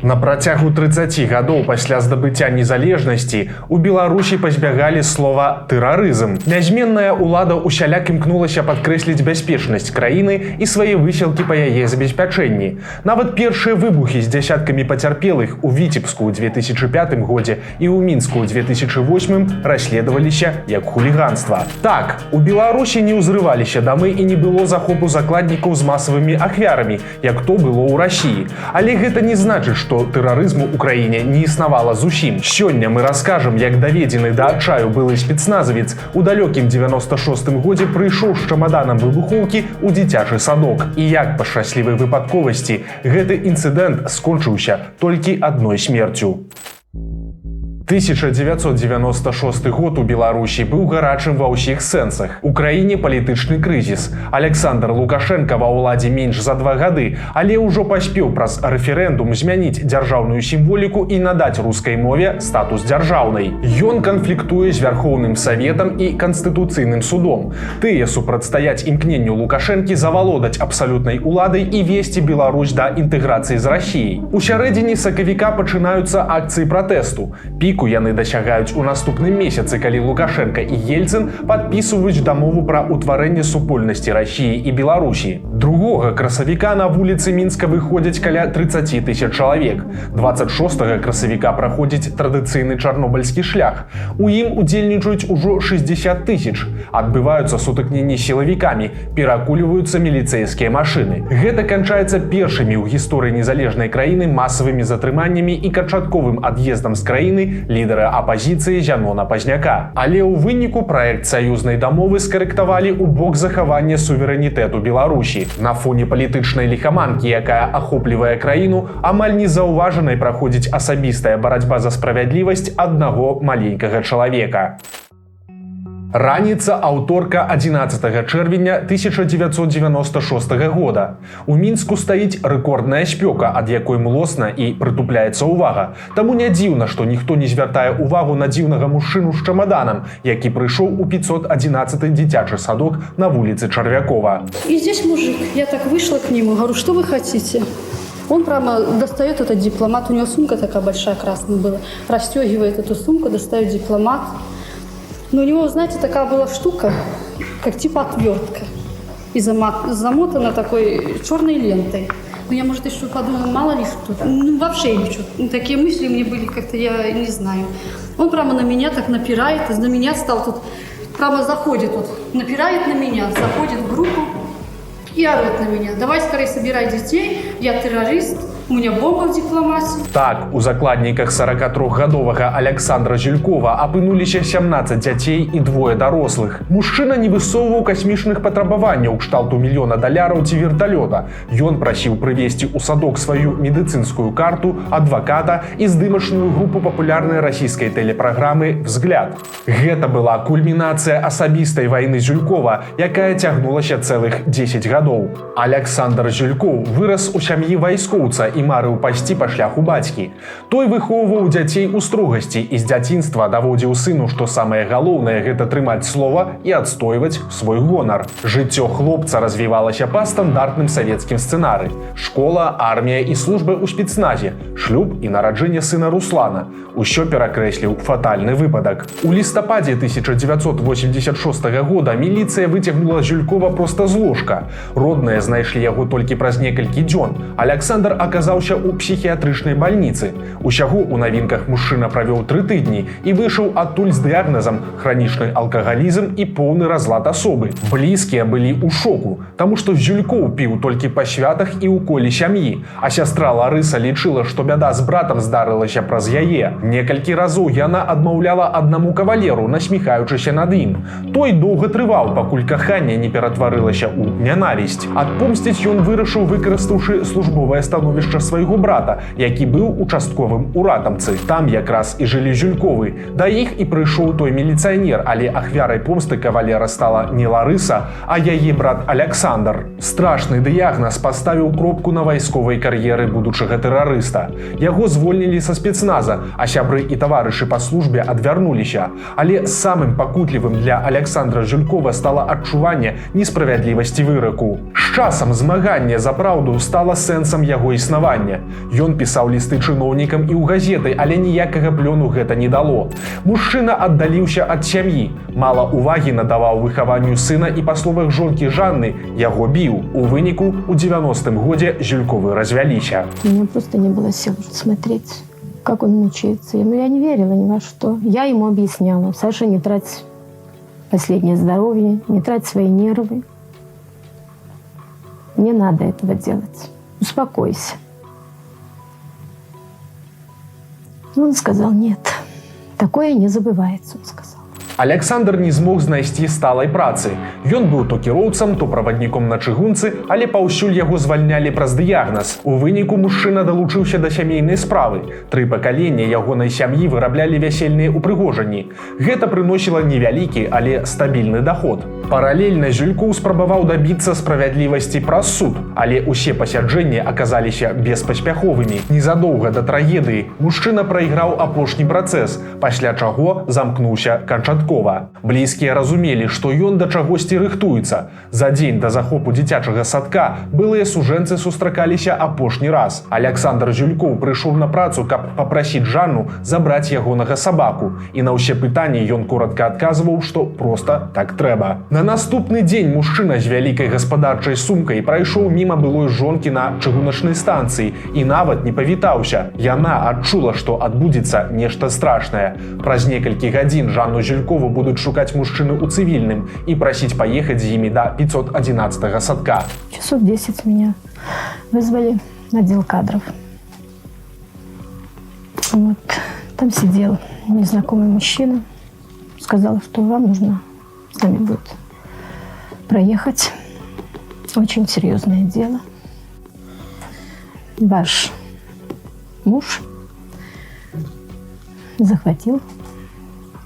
На працягу 30 гадоў пасля здабыцця незалежнасці у Беларусі пазбягалі слова «тэрарызм». Нязменная ўлада ўсяляк імкнулася падкрэсліць бяспечнасць краіны і свае высілкі па яе забеспячэнні. Нават першыя выбухі з дзясяткамі пацярпелых у Віцебску ў 2005 годзе і ў Мінску ў 2008 расследаваліся як хуліганства. Так, у Беларусі не ўзрываліся дамы і не было захопу закладнікаў з масавымі ахвярамі, як то было ў Расіі. Але гэта не значыць, што тэрарызму ў краіне не існавала зусім. Сёння мы раскажам, як даведзены да адчаю былы спецназавец у далёкім 96 годзе прыйшоў з чамаданам выбухоўкі ў дзіцячы садок і як па шчаслівай выпадковасці гэты інцыдэнт скончыўся толькі адной смерцю. 1996 год у Беларусі быў гарачым ва ўсіх сэнсах. У краіне палітычны крызіс. Аляксандр Лукашэнка ва ўладзе менш за 2 гады, але ўжо паспеў праз рэферэндум змяніць дзяржаўную сімволіку і надаць рускай мове статус дзяржаўнай. Ён канфліктуе з Вярхоўным Саветам і Канстытуцыйным судом. Тыя супрацьстаяць імкненню Лукашэнкі завалодаць абсалютнай уладай і весці Беларусь да інтэграцыі з Расіяй. У сярэдзіне сакавіка пачынаюцца акцыі пратэсту. Піку яны дасягаюць у наступным месяцы, калі Лукашэнка і Ельцын падпісваюць дамову пра ўтварэнне супольнасці Расіі і Беларусі. 2 красавіка на вуліцы Мінска выходзяць каля 30 тысяч чалавек. 26 красавіка праходзіць традыцыйны Чарнобыльскі шлях. У ім удзельнічаюць ужо 60 тысяч. Адбываюцца сутыкненні з сілавікамі, перакульваюцца міліцэйскія машыны. Гэта канчаецца першымі ў гісторыі незалежнай краіны масавымі затрыманнямі і канчатковым ад'ездам з краіны лідара апазіцыі Зянона Пазняка. Але ў выніку праект саюзнай дамовы скарэктавалі ў бок захавання суверэнітэту Беларусі. На фоне палітычнай ліхаманкі, якая ахоплівае краіну, амаль незаўважанай праходзіць асабістая барацьба за справядлівасць аднаго маленькага чалавека. Раніца аўторка 11 чэрвеня 1996 года. У Мінску стаіць рэкордная спёка, ад якой млосна і прытупляецца ўвага. Таму не дзіўна, што ніхто не звяртае ўвагу на дзіўнага мужчыну з чамаданам, які прыйшоў у 511 дзіцячы садок на вуліцы Чарвякова. И здесь мужик. Я так вышла к нему, говорю: «Что вы хотите?» Он прямо достает этот дипломат, у него сумка такая большая красная была, расстегивает эту сумку, достает дипломат. Но у него, знаете, такая была штука, как типа отвертка. И замотана такой черной лентой. Ну, я, может, еще подумала, мало ли что. Ну, вообще ничего. Ну, такие мысли у меня были, как-то я не знаю. Он прямо на меня так напирает, на меня стал тут, прямо заходит вот, напирает на меня, заходит в группу и орет на меня: «Давай скорее собирай детей, я террорист, у меня бомба в дипломате». Так, у закладніках 43-гадовага Аляксандра Зюлькова апынуліся 17 дзяцей і двое дарослых. Мужчына не высоўваў касмічных патрабаванняў кшталту мільёна даляраў ці верталёта. Ён прасіў прывесці ў садок сваю медыцынскую карту, адваката і здымачную групу папулярнай расійскай тэлепраграмы «Взгляд». Гэта была кульмінацыя асабістай вайны Зюлькова, якая цягнулася цэлых 10 гадоў. Аляксандр Зюлькоў вырас у сям'і вайскоўца і марыў пайсці па шляху бацькі. Той выхоўваў дзяцей у строгасці і з дзяцінства даводзіў сыну, што самае галоўнае — гэта трымаць слова і адстойваць свой гонар. Жыццё хлопца развівалася па стандартным савецкім сцэнары: школа, армія і служба ў спецназе, шлюб і нараджэнне сына Руслана. Усё перакрэсліў фатальны выпадак. У лістападзе 1986 года міліцыя выцягнула Зюлькова проста з ложка. Родныя знайшлі яго толькі праз некалькі дзён. Аляксандр аказаўся ў псіхіятрычнай бальніцы. Усяго ў навінках мужчына правёў 3 тыдні і выйшаў адтуль з дыягназам хранічны алкагалізм і поўны разлад асобы. Блізкія былі ў шоку, таму што Зюлькоў піў толькі па святах і ў коле сям'і, а сястра Ларыса лічыла, што бяда з братам здарылася праз яе. Некалькі разоў яна адмаўляла аднаму кавалеру, насміхаючыся над ім. Той доўга трываў, пакуль каханне не ператварылася ў нянавісць. Адпомсціць ён вырашыў, выкарыстаўшы службовае становішча свайго брата, які быў участковым у Ратамцы. Там якраз і жылі Зюльковы. Да іх і прыйшоў той міліцыянер, але ахвярай помсты кавалера стала не Ларыса, а яе брат Аляксандр. Страшны дыягназ паставіў кропку на вайсковай кар'еры будучага тэрарыста. Яго звольнілі са спецназа, а сябры і таварышы па службе адвярнуліся. Але самым пакутлівым для Аляксандра Зюлькова стала адчуванне несправядлівасці выраку. З часам змаганне за праўду стала сэнсам яго існавання. патрабавання. Ён пісаў лісты чыноўнікам і ў газеты, але ніякага плёну гэта не дало. Мужчына аддаліўся ад сям'і, мала увагі надаваў выхаванню сына і, па словах жонкі Жанны, яго біў. У выніку у 90-м годзе Зюльковы развяліся. У меня просто не было сил уже смотреть, как он мучается. Ну, я не верила ни во что. Я ему объясняла: «Саша, не трать последнее здоровье, не трать свои нервы. Не надо этого делать. Успокойся». Он сказал: «Нет, такое не забывается», он сказал. Аляксандр не змог знайсці сталай працы. Ён быў то кіроўцам, то правадніком на чыгунцы, але паўсюль яго звальнялі праз дыягназ. У выніку мужчына далучыўся да сямейнай справы. Тры пакаленні ягонай сям'і выраблялі вясельныя ўпрыгожанні. Гэта прыносіла невялікі, але стабільны доход. Паралельна Зюлькоў спрабаваў дабіцца справядлівасці праз суд, але ўсе пасяджэнні аказаліся беспаспяховымі. Незадоўга да трагедыі мужчына прайграў апошні працэс, пасля чаго замкнуўся канчаткова. Блізкія разумелі, што ён да чагосьці рыхтуецца. За дзень да захопу дзіцячага садка былыя сужэнцы сустракаліся апошні раз. Аляксандр Зюлькоў прыйшоў на працу, каб папрасіць Жанну забраць ягонага сабаку. І на ўсе пытанні ён коратка адказваў, што проста так трэба. На наступны дзень мужчына з вялікай гаспадарчай сумкай прайшоў міма былой жонкі на чыгуначнай станцыі і нават не павітаўся. Яна адчула, што адбудзецца нешта страшнае. Праз некалькі гадзін Жанну Зюлькову будуць шукаць мужчыны ў цывільным і прасіць паехаць з імі да 511 садка. Часов 10 меня вызвали на отдел кадров. Вот. Там сидел незнакомый мужчина. Сказал, что вам нужно с нами будет проехать. Очень серьезное дело. Ваш муж захватил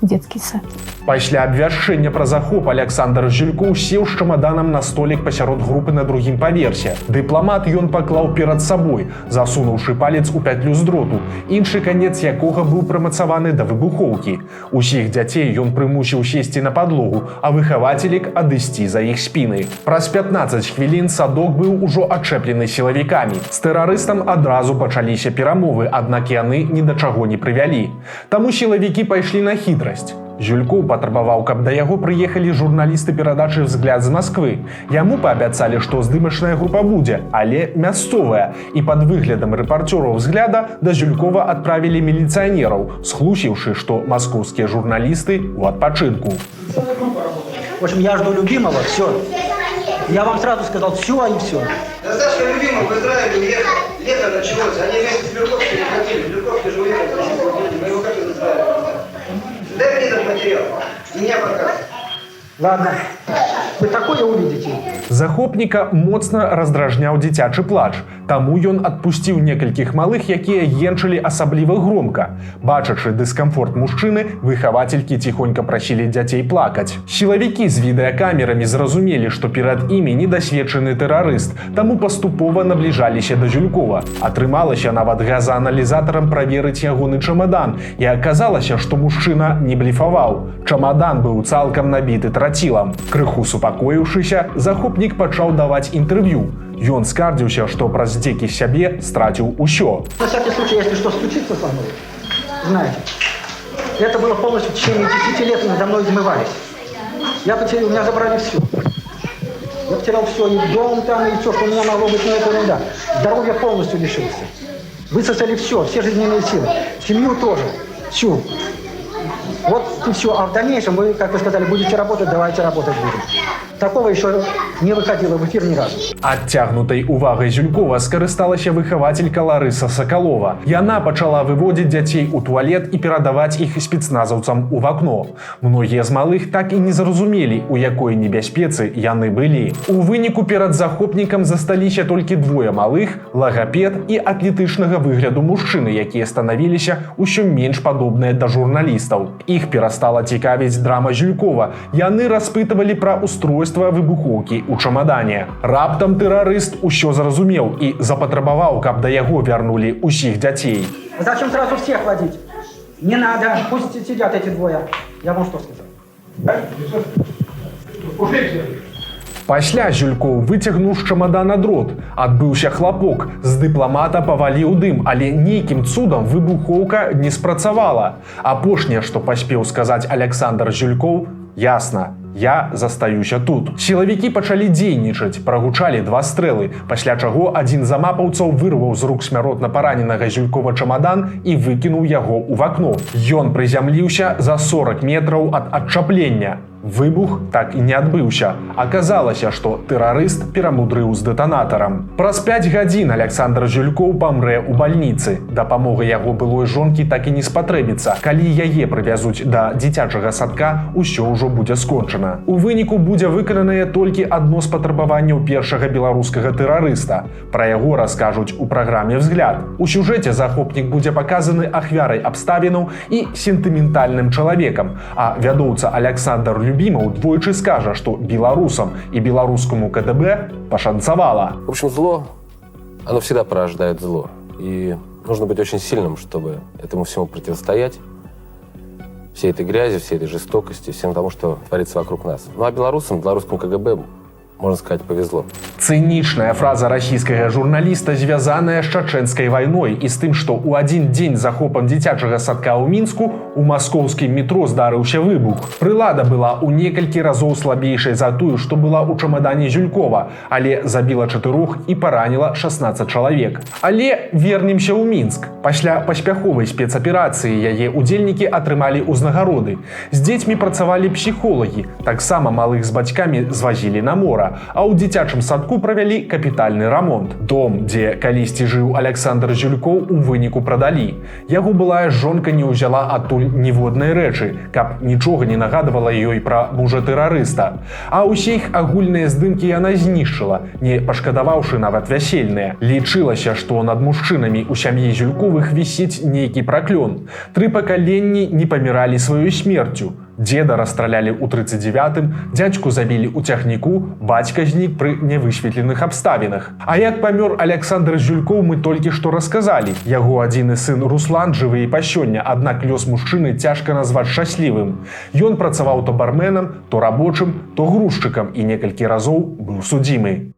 детский сад. Пасля абвяшчэння пра захоп Аляксандр Зюлькоў сеў з чамаданам на столік пасярод групы на другім паверсе. Дыпламат ён паклаў перад сабой, засунуўшы палец у пятлю з дроту, іншы канец якога быў прымацаваны да выбухоўкі. Усіх дзяцей ён прымусіў сесці на падлогу, а выхавацелек адысці за іх спіны. Праз 15 хвілін садок быў ужо ачэплены сілавікамі. З тэрарыстам адразу пачаліся перамовы, аднак яны ні да чаго не прывялі. Таму сілавікі пайшлі на хітрасць. Зюлькоў патрабаваў, каб да яго прыехалі журналісты перадачы «Взгляд» з Масквы. Яму паабяцалі, што здымачная група будзе, але мясцовая. І пад выглядам рэпарцёраў «Взгляда» да Зюлькова адправілі міліцыянераў, схлусіўшы, што маскоўскія журналісты ў адпачынку. В общем, я жду любимого, все. Я вам сразу сказал: все и все. Да Сашка любимый в Израиль уехал. Лето началось. Они вместе с Белковским уходили. Белковский же уехал с российского. Мы его как из Израиля. Дай мне этот материал. Меня пока. Ладно. Вы такое увидите. Захопніка моцна раздражняў дзіцячы плач. Таму ён адпусціў некалькіх малых, якія енчылі асабліва громка. Бачачы дыскамфорт мужчыны, выхавацелькі ціхонька прасілі дзяцей плакаць. Сілавікі з відэакамерамі зразумелі, што перад імі недасведчаны тэрарыст, таму паступова набліжаліся да Зюлькова. Атрымалася нават газааналізатарам праверыць ягоны чамадан, і аказалася, што мужчына не бліфаваў. Чамадан быў цалкам набіты трацілам. Крыху супакоіўшыся, захопнік пачаў даваць інтэрв'ю. Ён скардзіўся, што праз здзекі з сябе страціў усё. На всякий случай, если что случится со мной, знаете, это было полностью в течение 10 лет надо мной измывались. Я потерял, у меня забрали все. Я потерял все, и дом там, и все, что у меня могло быть, но это ерунда. Здоровья полностью лишился. Высосали все, все жизненные силы. Семью тоже, всю. Вот и все. А в дальнейшем вы, как вы сказали, будете работать, давайте работать будем. Такого еще не выходило в эфир ни разу. Адцягнутай увагай Зюлькова скарысталася выхавацелька Ларыса Сакалова. Яна пачала выводзіць дзяцей у туалет і перадаваць іх спецназаўцам у вакно. Многія з малых так і не зразумелі, у якой небяспецы яны былі. У выніку перад захопнікам засталіся толькі двое малых, лагапед і атлетычнага выгляду мужчыны, якія станавіліся ўсё менш падобныя да журналістаў. Іх перастала цікавіць драма Зюлькова. Яны распытывалі пра устройства выбухоўкі ў чамадане. Раптам тэрарыст усё зразумеў і запатрабаваў, каб да яго вярнулі ўсіх дзяцей. Зачем сразу всех водить? Не надо, пусть сидят эти двое. Я вам что сказал? Пасля Зюлькоў выцягнуў з чамадана дрот. Адбыўся хлапок, з дыпламата паваліў дым, але нейкім цудам выбухоўка не спрацавала. Апошняе, што паспеў сказаць Аляксандр Зюлькоў: «Ясна, я застаюся тут». Сілавікі пачалі дзейнічаць, прагучалі два стрэлы, пасля чаго адзін з амапаўцаў вырваў з рук смяротна параненага Зюлькова чамадан і выкінуў яго ў вакно. Ён прызямліўся за 40 метраў ад адчаплення. Выбух так і не адбыўся. Аказалася, што тэрарыст перамудрыў з дэтанатарам. Праз 5 гадзін Аляксандр Зюлькоў памрэ ў бальніцы. Дапамога яго былой жонкі так і не спатрэбіцца. Калі яе прывязуць да дзіцячага садка, усё ўжо будзе скончана. У выніку будзе выкананае толькі адно з патрабаванняў першага беларускага тэрарыста. Пра яго раскажуць у праграме «Взгляд». У сюжэце захопнік будзе паказаны ахвярай абставінаў і сентыментальным чалавекам. А вядоўца Аляксандр Любімаў двойчы скажа, што беларусам і беларускаму КДБ пашанцавала. В общем, зло, оно всегда порождает зло. И нужно быть очень сильным, чтобы этому всему противостоять. Всей этой грязи, всей этой жестокости, всем тому, что творится вокруг нас. Ну а белорусам, белорусскому КГБ, можно сказать, повезло. Цынічная фраза расійскага журналіста звязаная з чачэнскай вайной і з тым, што ў адзін дзень з захопам дзіцячага садка ў Мінску у маскоўскім метро здарыўся выбух. Прылада была ў некалькі разоў слабейшай за тую, што была ў чамадане Зюлькова, але забіла чатырох і параніла 16 чалавек. Але вернемся ў Мінск. Пасля паспяховай спецаперацыі яе удзельнікі атрымалі ўзнагароды. З дзецьмі працавалі псіхолагі, таксама малых з бацькамі звазілі на мора, а ў дзіцячым садку правялі капітальны рамонт. Дом, дзе калісьці жыў Аляксандр Зюлькоў, у выніку прадалі. Яго былая жонка не ўзяла адтуль ніводнай рэчы, каб нічога не нагадвала ёй пра мужа-тэрарыста. А ўсе іх агульныя здымкі яна знішчыла, не пашкадаваўшы нават вясельныя. Лічылася, што над мужчынамі ў сям'і Зюльковых вісіць нейкі праклён. Тры пакаленні не паміралі сваёй смерцю. Дзеда расстралялі ў 39-м, дзядзьку забілі ў цягніку, бацька знік пры нявысветленых абставінах. А як памёр Аляксандр Зюлькоў, мы толькі што расказалі. Яго адзіны сын Руслан жывы і па сёння, аднак лёс мужчыны цяжка назваць шчаслівым. Ён працаваў то барменам, то рабочым, то грузчыкам і некалькі разоў быў судзімы.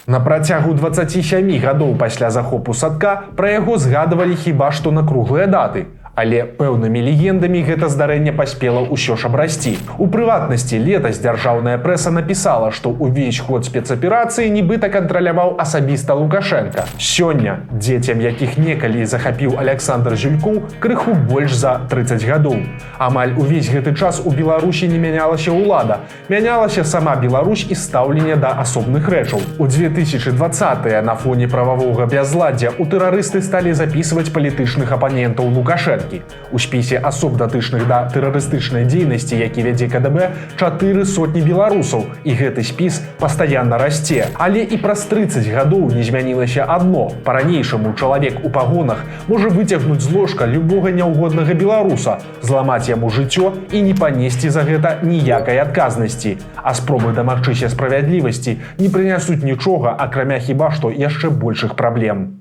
На працягу 27 гадоў пасля захопу садка пра яго згадвалі хіба што на круглыя даты. Але пэўнымі легендамі гэта здарэнне паспела ўсё ж абрасці. У прыватнасці, летась дзяржаўная прэса напісала, што ўвесь ход спецаперацыі нібыта кантраляваў асабіста Лукашэнка. Сёння дзецям, якіх некалі захапіў Аляксандр Зюлькоў, крыху больш за 30 гадоў. Амаль увесь гэты час у Беларусі не мянялася ўлада. Мянялася сама Беларусь і стаўленне да асобных рэчаў. У 2020 на фоне прававога бязладдзя у тэрарысты сталі запісваць палітычных апанентаў Лукашэнкі. У спісе асоб, датычных да тэрарыстычнай дзейнасці, які вядзе КДБ, 400 беларусаў, і гэты спіс пастаянна расце. Але і праз 30 гадоў не змянілася адно. Па-ранейшаму чалавек у пагонах можа выцягнуць з ложка любога няўгоднага беларуса, зламаць яму жыццё і не панесці за гэта ніякай адказнасці. А спробы дамагчыся справядлівасці не прынясуць нічога, акрамя хіба што яшчэ большых праблем.